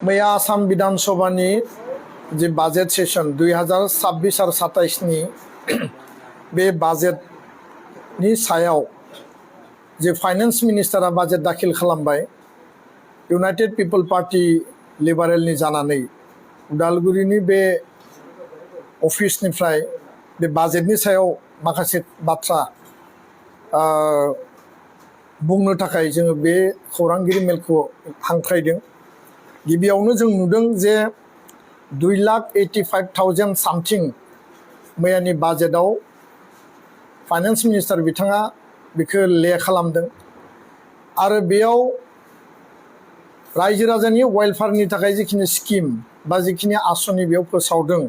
मैया आसाम विधान सभानि जे बाजेट सेसन 2026 आरो 27 नि बे बाजेटनि सायाव जे फाइनेन्स मिनिस्टारा बाजेट दाखिल खालामबाय इउनाइटेड पिपल पार्टी लिबारेलनि जानानै उदालगुरिनि बे अफिसनिफ्राय बे बाजेटनि सायाव माखासे बाथ्रा बुंनो थाखाय जोङो बे खौरांगिरि मेलखौ हांख्रायदों। गिबियावनो जों नुदों जे 2,85,000 सामथिं मैयानि बाजेटआव फाइनेन्स मिनिस्टार बिथाङा बेखौ ले खालामदों आरो बेयाव रायजो राजानि वेलफेयारनि थाखाय जिखिनि स्किम बा जिखिनि आसनि बेयाव फोसावदों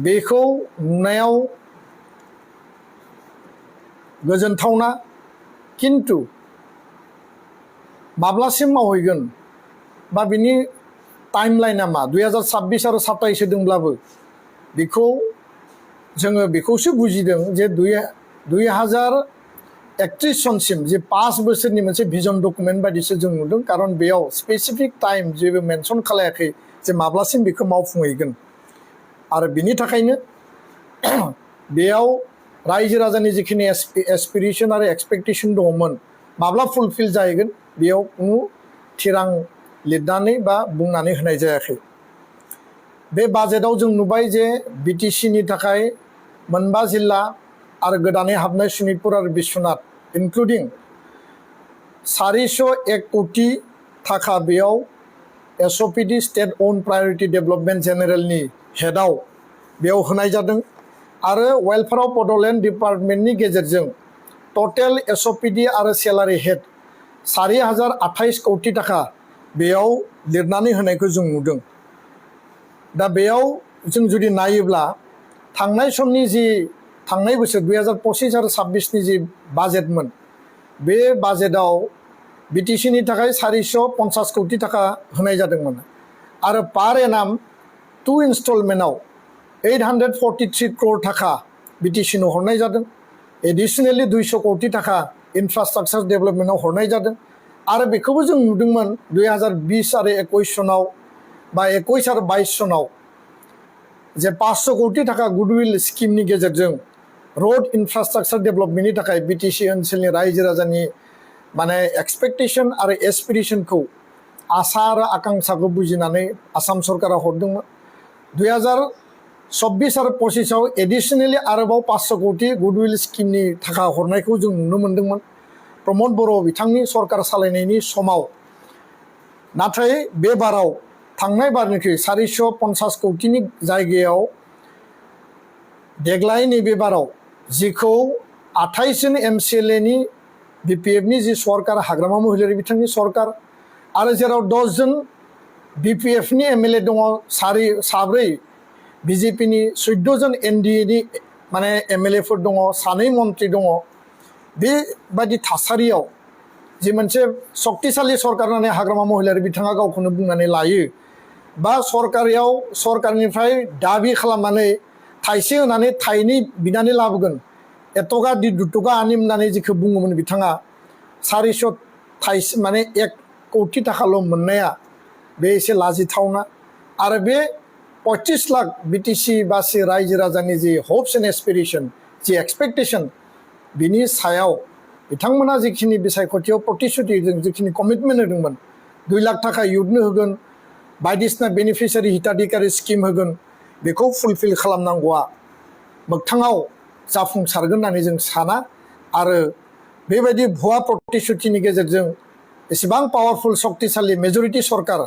बेखौ नुनायाव गोजोनथावना, किन्तु माब्लासिम मावहैगोन बा बिनि टाइमलाइना मा 2026 आरो 27 होदोंब्लाबो बेखौ जोङो बेखौसो बुजिदों जे 2031 सनसिम जे 5 बोसोरनि मोनसे भिजन डकुमेन्ट बायदिसो जों नुदों, खारन बेयाव स्पेसिफिक टाइम जेबो मेनसन खालायाखै जे माब्लासिम बेखौ मावफुंहैगोन आरो बिनि थाखायनो बेयाव रायजो राजानि जिखिनि एसपिरेसन आरो एक्सपेक्टेसन दङमोन माब्ला फुलफिल जाहैगोन बेयाव कुनु थिरां लिरनानै बा बुंनानै होनाय जायाखै। बे बाजेटआव जों नुबाय जे बिटिसिनि थाखाय 9 जिल्ला आरो गोदानै हाबनाय शनितपुर आरो बिश्वनाथ इनक्लुडिं 401 कोटि थाखा बेयाव एसअपिडि स्टेट ओन प्रायोरिटी डेभलपमेन्ट जेनेरेलनि हेडआव बेयाव होनाय जादों आरो वेलफेयार अफ बड'लेण्ड डिपार्टमेन्टनि गेजेरजों टटेल एसअपिडि आरो सेलारि हेड 4,028 कोटि थाखा बेयाव लिरनानै होनायखौ जों नुदों। दा बेयाव जों जुदि नायोब्ला थांनाय समनि जि थांनाय बोसोर 2025 आरो 26 नि जि बाजेटमोन बे बाजेटआव बिटिसिनि थाखाय 450 कोटि थाखा होनाय जादोंमोन आरो पार एनाम 2 इनस्टलमेन्टआव 843 करोड़ थाखा बिटिसिनो हरनाय जादों। एडिशनेलि 200 कोटि थाखा इनफ्रास्ट्राक्चार डेभलपमेन्टआव हरनाय जादों आरो बेखौबो जों नुदोंमोन 2020 आरो 21 सनाव बा 21 आरो 22 सनाव जे 500 कोटि थाखा गुडविल स्किमनि गेजेरजों रोड इनफ्रास्ट्राक्चार डेभलपमेन्टनि थाखाय बिटिसि ओनसोलनि रायजो राजानि माने एक्सपेक्टेसन आरो एसपिरेसनखौ आसा आरो आकांक्षाखौ बुजिनानै आसाम सरकारा हरदोंमोन। 2024 आरो 25 आव एडिशनेलि आरोबाव 500 कोटि गुडविल स्किमनि थाखा हरनायखौ जों नुनो मोन्दोंमोन प्रमद बर' बिथांनि सरकार सालायनायनि समाव। नाथाय बे बाराव थांनाय बारनिख्रुइ 450 कोटिनि जायगायाव देग्लाय नैबे बाराव जिखौ 28 जन एमसिएलएनि बिपिएफनि जि सरकार हाग्रामा महिलारि बिथांनि सरकार आरो जेराव 10 जन बिपिएफनि एमएलए दङ, 4 बिजेपिनि 14 जन एनडिएनि माने एमएलएफोर दङ, 2 मन्त्रि दङ। बेबायदि थासारियाव जि मोनसे शक्तिशाली सरकार होननानै हाग्रामा महिलारि बिथाङा गावखौनो बुंनानै लायो बा सरकारनिफ्राय दाबि खालामनानै थाइसे होनानै थाइनै बिनानै लाबोगोन एटका दि दुटका आनिम होननानै जिखौ बुङोमोन बिथाङा 400 माने 1 कोटि थाखाल' मोननाया बे एसे लाजिथावना आरो बे 25 लाख बिटिसि बासि रायजो राजानि जि हप्स एन्ड एसपिरेसन जि एक्सपेक्टेसन बिनि सायाव बिथांमोना जिखिनि बिसायख'थियाव प्रतिश्रुतिजों जिखिनि कमिटमेन्ट होदोंमोन 2 लाख थाखा इयुथनो होगोन, बायदिसिना बेनिफिसियारि हिताधिकारी स्किम होगोन, बेखौ फुलफिल खालामनांगौआ मोगथाङाव जाफुंसारगोन होननानै जों साना आरो बेबायदि भुवा प्रतिश्रुतिनि गेजेरजों एसेबां पावारफुल शक्तिशाली मेजरिटी सरकार,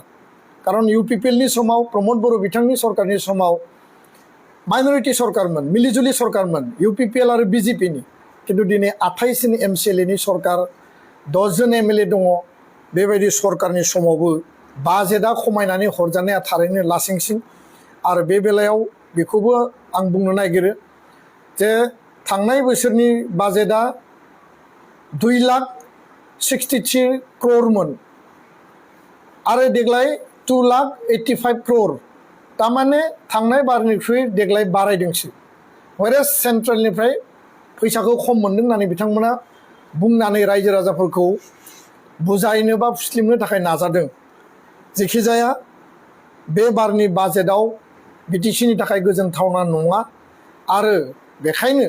खारन इउपिपिएलनि समाव प्रमद बर' बिथांनि सरकारनि समाव माइनरिटी सरकारमोन, मिलिजुलि सरकारमोन इउपिपिएल आरो बिजेपिनि, किन्तु दिनै 28 जन एमसिएलएनि सरकार 10 जन एमएलए दङ। बेबायदि सरकारनि समावबो बाजेटआ खमायनानै हरजानाया थारैनो लासिंसिं आरो बे बेलायाव बेखौबो आं बुंनो नागिरो जे थांनाय बोसोरनि बाजेटआ 2,63 करोड़मोन आरो देग्लाय 2,85 करोड़, तारमाने थांनाय बारनिख्रुइ देग्लाय बारायदोंसो। हयरे सेन्ट्रेलनिफ्राय फैसाखौ खम मोन्दों होननानै बिथांमोना बुंनानै रायजो राजाफोरखौ बुजायनो बा फुस्लिमनो थाखाय नाजादों। जेखि जाया बे बारनि बाजेटआव बिटिसिनि थाखाय गोजोनथावना नङा आरो बेखायनो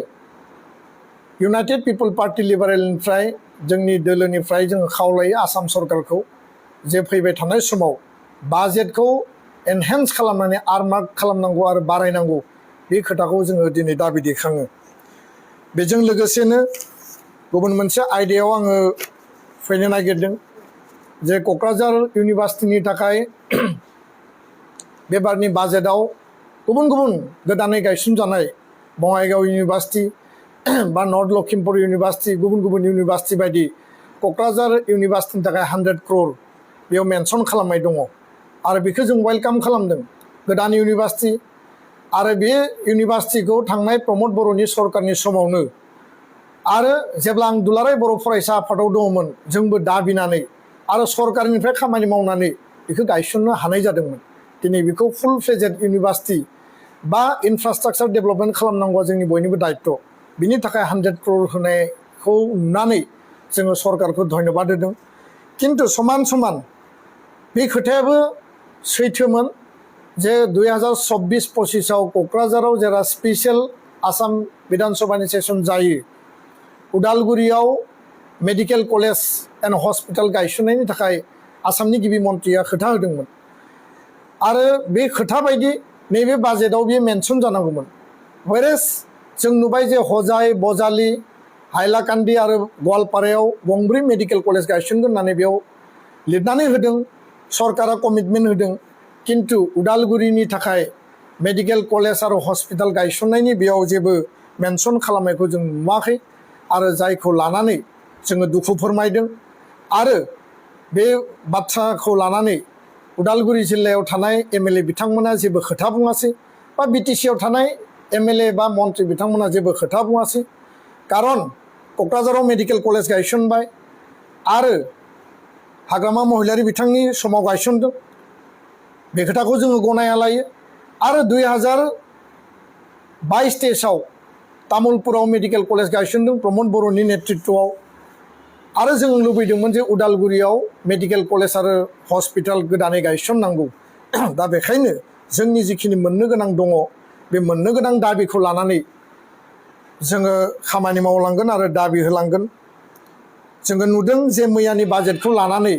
इउनाइटेड पिपल पार्टी लिबारेलनिफ्राय जोंनि दोलोनिफ्राय जों खावलायो आसाम सरकारखौ जे फैबाय थानाय समाव बाजेटखौ एनहेन्स खालामनानै आर्मार्क खालामनांगौ आरो बारायनांगौ बे खोथाखौ जोङो दिनै दाबि दैखाङो। बेजों लोगोसेनो गुबुन मोनसे आयदायाव आङो फैनो नागिरदों जे क'क्राझार इउनिभार्सिटिनि थाखाय बे बारनि बाजेटआव गुबुन गुबुन गोदानै गायसनजानाय बङाइगाव इउनिभार्सिटि बा नर्थ लखिमपुर इउनिभार्सिटि गुबुन गुबुन इउनिभार्सिटि बायदि क'क्राझार इउनिभार्सिटिनि थाखाय 100 क्रर बेयाव मेनसन खालामनाय दङ आरो बेखौ जों वेलकाम खालामदों गोदान इउनिभार्सिटि आरो बे इउनिभार्सिटिखौ थांनाय प्रमद बर'नि सरकारनि समावनो आरो जेब्ला आं दुलाराय बर' फरायसा आफादाव दङमोन जोंबो दाबिनानै आरो सरकारनिफ्राय खामानि मावनानै बेखौ गायसननो हानाय जादोंमोन। दिनै बेखौ फुल फ्लेजेड इउनिभार्सिटि बा इनफ्रास्ट्राक्चार डेभेलपमेन्ट खालामनांगौआ जोंनि बयनिबो दायित्व। बिनि थाखाय 100 क्रर होनायखौ नुनानै जोङो सरकारखौ धन्यबाद होदों। किन्तु समान समान बे खोथायाबो सैथोमोन जे 2024-25आव क'क्राझाराव जेला स्पेसियेल आसाम बिधान सभानि सेसन जायो उदालगुरियाव मेडिकेल कलेज एन्ड हस्पिटाल गायसननायनि थाखाय आसामनि गिबि मन्थ्रिया खोथा होदोंमोन आरो बे खोथा बायदि नैबे बाजेटआव बेयो मेनसन जानांगौमोन। व्हेरेज जों नुबाय जे हजाय बजालि हाइलाकान्दि आरो गवालपारायाव गंब्रै मेडिकेल कलेज गायसनगोन होननानै बेयाव लिरनानै होदों सरकारा कमिटमेन्ट होदों किन्तु उदालगुरिनि थाखाय मेडिकेल कलेज आरो हस्पिटाल गायसननायनि बेयाव जेबो मेनसन खालामनायखौ जों नुवाखै आरो जायखौ लानानै जोङो दुखु फोरमायदों आरो बे बाथ्राखौ लानानै उदालगुरि जिल्लायाव थानाय एमएलए बिथांमोना जेबो खोथा बुङासै बा बिटिसिआव थानाय एमएलए बा मन्थ्रि बिथांमोना जेबो खोथा बुङासै कारन क'क्राझाराव मेडिकेल कलेज गायसनबाय आरो हाग्रामा महिलारि बिथांनि समाव गायसनदों बे खोथाखौ जोङो गनायना लायो आरो 2022-23आव तामुलपुराव मेडिकेल कलेज गायसनदों प्रमद बर'नि नेतृत्वआव आरो जों लुबैदोंमोन जे उदालगुरियाव मेडिकेल कलेज आरो हस्पिटाल गोदानै गायसननांगौ। दा बेखायनो जोंनि जिखिनि मोननो गोनां दङ बे मोननो गोनां दाबिखौ लानानै जोङो खामानि मावलांगोन आरो दाबि होलांगोन। जोङो नुदों जे मैयानि बाजेटखौ लानानै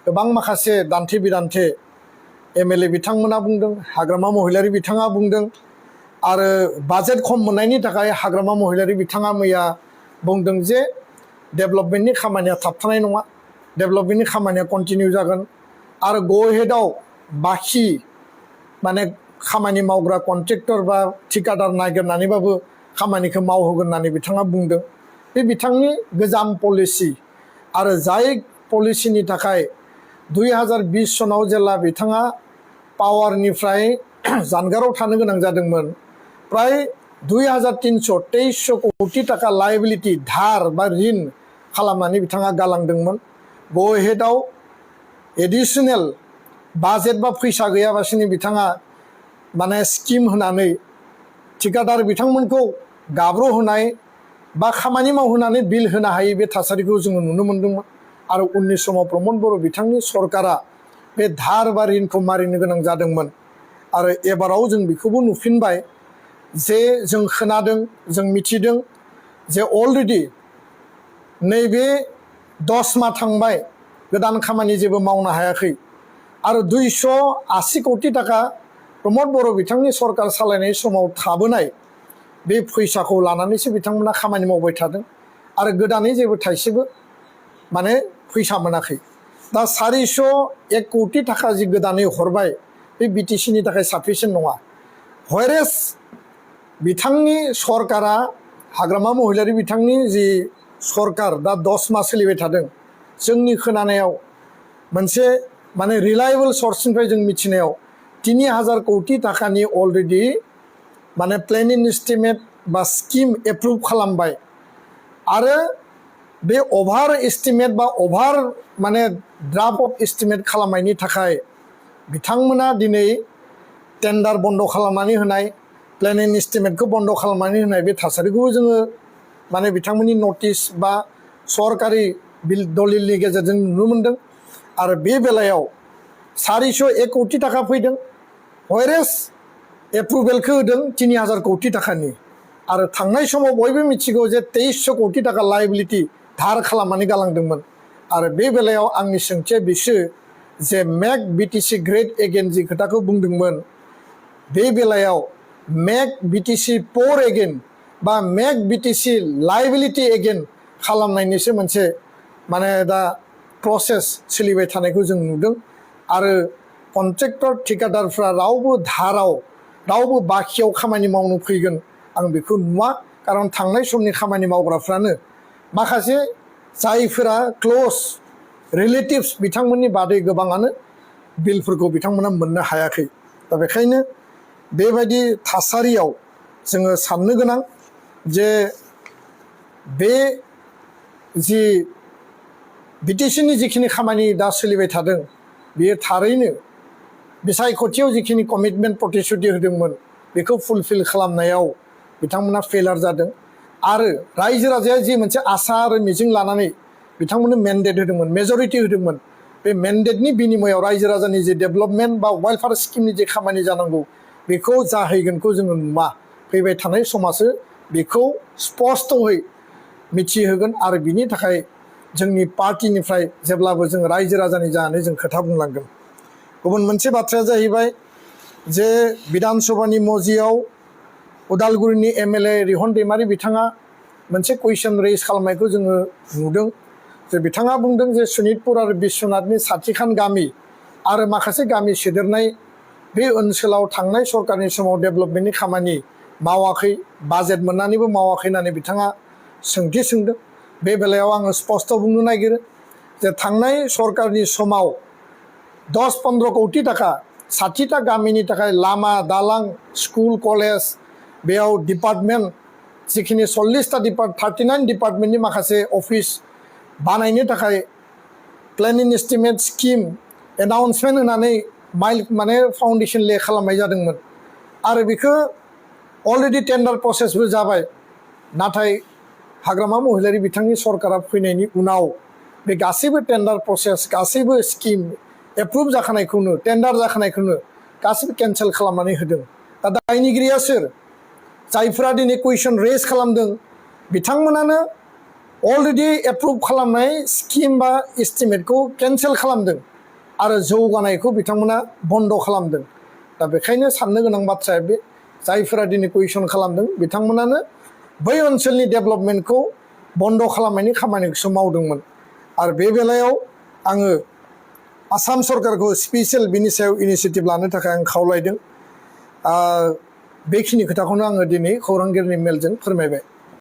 गोबां माखासे दान्थे बिदान्थे एमएलए बिथांमोना बुंदों हाग्रामा महिलारि बिथाङा बुंदों आरो बाजेट खम मोननायनि थाखाय हाग्रामा महिलारि बिथाङा मैया बुंदों जे डेभेलपमेन्टनि खामानिया थाबथानाय नङा डेभेलपमेन्टनि खामानिया कन्टिनिउ जागोन आरो गो हेडआव बाखि माने खामानि मावग्रा कन्ट्रेक्टर बा ठिकादार नागिरनानैबाबो खामानिखौ मावहोगोन होननानै बिथाङा बुंदों। बे बिथांनि गोजाम पलिसि आरो जाय पलिसिनि थाखाय 2020 सनाव जेला बिथाङा पावारनिफ्राय जानगाराव थानो गोनां जादोंमोन प्राय 2323 कोटि टाका लायबिलिटि धार बा ऋण खालामनानै बिथाङा गालांदोंमोन। गो हेडआव एडिशनेल बाजेट बा फैसा गैयाबासिनो बिथाङा माने स्किम होनानै ठिकादार बिथांमोनखौ गाब्र'होनाय बा खामानि मावहोनानै बिल होनो हायै बे थासारिखौ जोङो नुनो मोन्दोंमोन आरो उननि समाव प्रमद बर' बिथांनि सरकारा बे धार बा ऋणखौ मारिनो गोनां जादोंमोन आरो एबाराव जों बेखौबो नुफिनबाय जे जों खोनादों जों मिथिदों जे अलरेडि नैबे 10 माह थांबाय गोदान खामानि जेबो मावनो हायाखै आरो 280 कोटि टाका प्रमद बर' बिथांनि सरकार सालायनाय समाव थाबोनाय बे फैसाखौ लानानैसो बिथांमोना खामानि मावबाय थादों आरो गोदानै जेबो थाइसेबो माने फैसा मोनाखै। दा 401 कोटि टाका जि गोदानै हरबाय बे बिटिसिनि थाखाय साफिसियेन्ट नङा। व्हेरेज बिथांनि सरकारा हाग्रामा महिलारि बिथांनि जि सरकार दा 10 माह सोलिबाय थादों जोंनि खोनानायाव मोनसे माने रिलायेबल सर्सनिफ्राय जों मिथिनायाव 3000 कोटि टाकानि अलरेडि माने प्लेनिं एस्टिमेट बा स्किम एप्रुभ खालामबाय आरो बे अभार एस्टिमेट बा अभार माने ड्राफ्ट अफ एस्टिमेट खालामनायनि थाखाय बिथांमोना दिनै टेन्डार बन्द खालामनानै होनाय प्लेनिं एस्टिमेटखौ बन्द खालामनानै होनाय बे थासारिखौबो जोङो माने बिथांमोननि नटिस बा सरकारि बिल दलिलनि गेजेरजों नुनो मोनदों आरो बे बेलायाव 401 कोटी टाका फैदों व्हायरेस एप्रुभेलखौ होदों 3000 कोटी टाकानि आरो थांनाय समाव बयबो मिथिगौ जे 2300 कोटी टाका लायबिलिटि धार खालामनानै गालांदोंमोन आरो बे बेलायाव आंनि सोंथिया बिसो जे मेक बिटिसि ग्रेट एगेन जि खोथाखौ बुंदोंमोन बे बेलायाव मेक बिटिसि पोर एगेन बा मेक बिटिसि लायबिलिटि एगेन खालामनायनिसो मोनसे माने दा प्रसेस सोलिबाय थानायखौ जों नुदों आरो कन्ट्रेक्टर ठेकेदारफ्रा रावबो धाराव रावबो बाखियाव खामानि मावनो फैगोन आं बेखौ नुवा खारन थांनाय समनि खामानि मावग्राफ्रानो माखासे जायफोरा क्लोज रिलेटिव्स बिथांमोननि बादै गोबाङानो बिलफोरखौ बिथांमोना मोननो हायाखै दा बेखायनो बेबायदि थासारियाव जोङो साननो गोनां जे बे जि बिटिसिनि जिखिनि खामानि दा सोलिबाय थादों बेयो थारैनो बिसायख'थियाव जिखिनि कमिटमेन्ट प्रतिश्रुति होदोंमोन बेखौ फुलफिल खालामनायाव बिथांमोना फेलार जादों आरो रायजो राजाया जि मोनसे आसा आरो मिजिं लानानै बिथांमोननो मेन्डेट होदोंमोन मेजरिटि होदोंमोन बे मेन्डेटनि बिनिमयाव रायजो राजानि जे डेभेलपमेन्ट बा वेलफेयार स्किमनि जे खामानि जानांगौ बेखौ जाहैगोनखौ जोङो नुवा फैबाय थानाय समासो बेखौ स्पष्टयै मिथिहोगोन आरो बिनि थाखाय जोंनि पार्टिनिफ्राय जेब्लाबो जों रायजो राजानि जानानै जों खोथा बुंलांगोन गुबुन मोनसे बाथ्राया जाहैबाय जे बिधान सभानि मजियाव उदालगुरिनि एमएलए रिहन दैमारि बिथाङा मोनसे कुइसन रेज खालामनायखौ जोङो नुदों जे बिथाङा बुंदों जे सनितपुर आरो बिश्वनाथनि साथिखान गामि आरो माखासे गामि सोदेरनाय बे ओनसोलाव थांनाय सरकारनि समाव डेभेलपमेन्टनि खामानि मावाखै बाजेट मोननानैबो मावाखै होननानै बिथाङा सोंथि सोंदों बे बेलायाव आङो स्पष्ट बुंनो नागिरो जे थांनाय सरकारनि समाव 10-15 कोटी टाका 60टा गामिनि थाखाय लामा दालां स्कुल कलेज बेयाव डिपार्टमेन्ट जिखिनि 40टा 39 डिपार्टमेन्टनि माखासे अफिस बानायनो थाखाय प्लेनिं एस्टिमेट स्किम एनाउन्समेन्ट होनानै माने फाउन्डेसन ले खालामनाय जादोंमोन आरो बेखौ अलरेडि टेन्डार प्रसेसबो जाबाय नाथाय हाग्रामा महिलारि बिथांनि सरकारा फैनायनि उनाव बे गासैबो टेन्डार प्रसेस गासैबो स्किम एप्रुभ जाखानायखौनो टेन्डार जाखानायखौनो गासैबो केन्सेल खालामनानै होदों दा दायनिगिरिया सोर जायफोरा दिनै कुइसन रेज खालामदों बिथांमोनानो अलरेडि एप्रुभ खालामनाय स्किम बा एस्टिमेटखौ केन्सेल खालामदों आरो जौगानायखौ बिथांमोना बन्द खालामदों दा बेखायनो साननो गोनां बाथ्राया बे जायफोरा दिनै कुइसन खालामदों बिथांमोनानो बै ओनसोलनि डेभेलपमेन्टखौ बन्द खालामनायनि खामानिखौसो मावदोंमोन आरो बे बेलायाव आङो आसाम सरकारखौ स्पेसियेल बिनि सायाव इनिशिएटिभ लानो थाखाय आं खावलायदों बेखिनि खोथाखौनो आङो दिनै खौरांगिरिनि मेलजों फोरमायबाय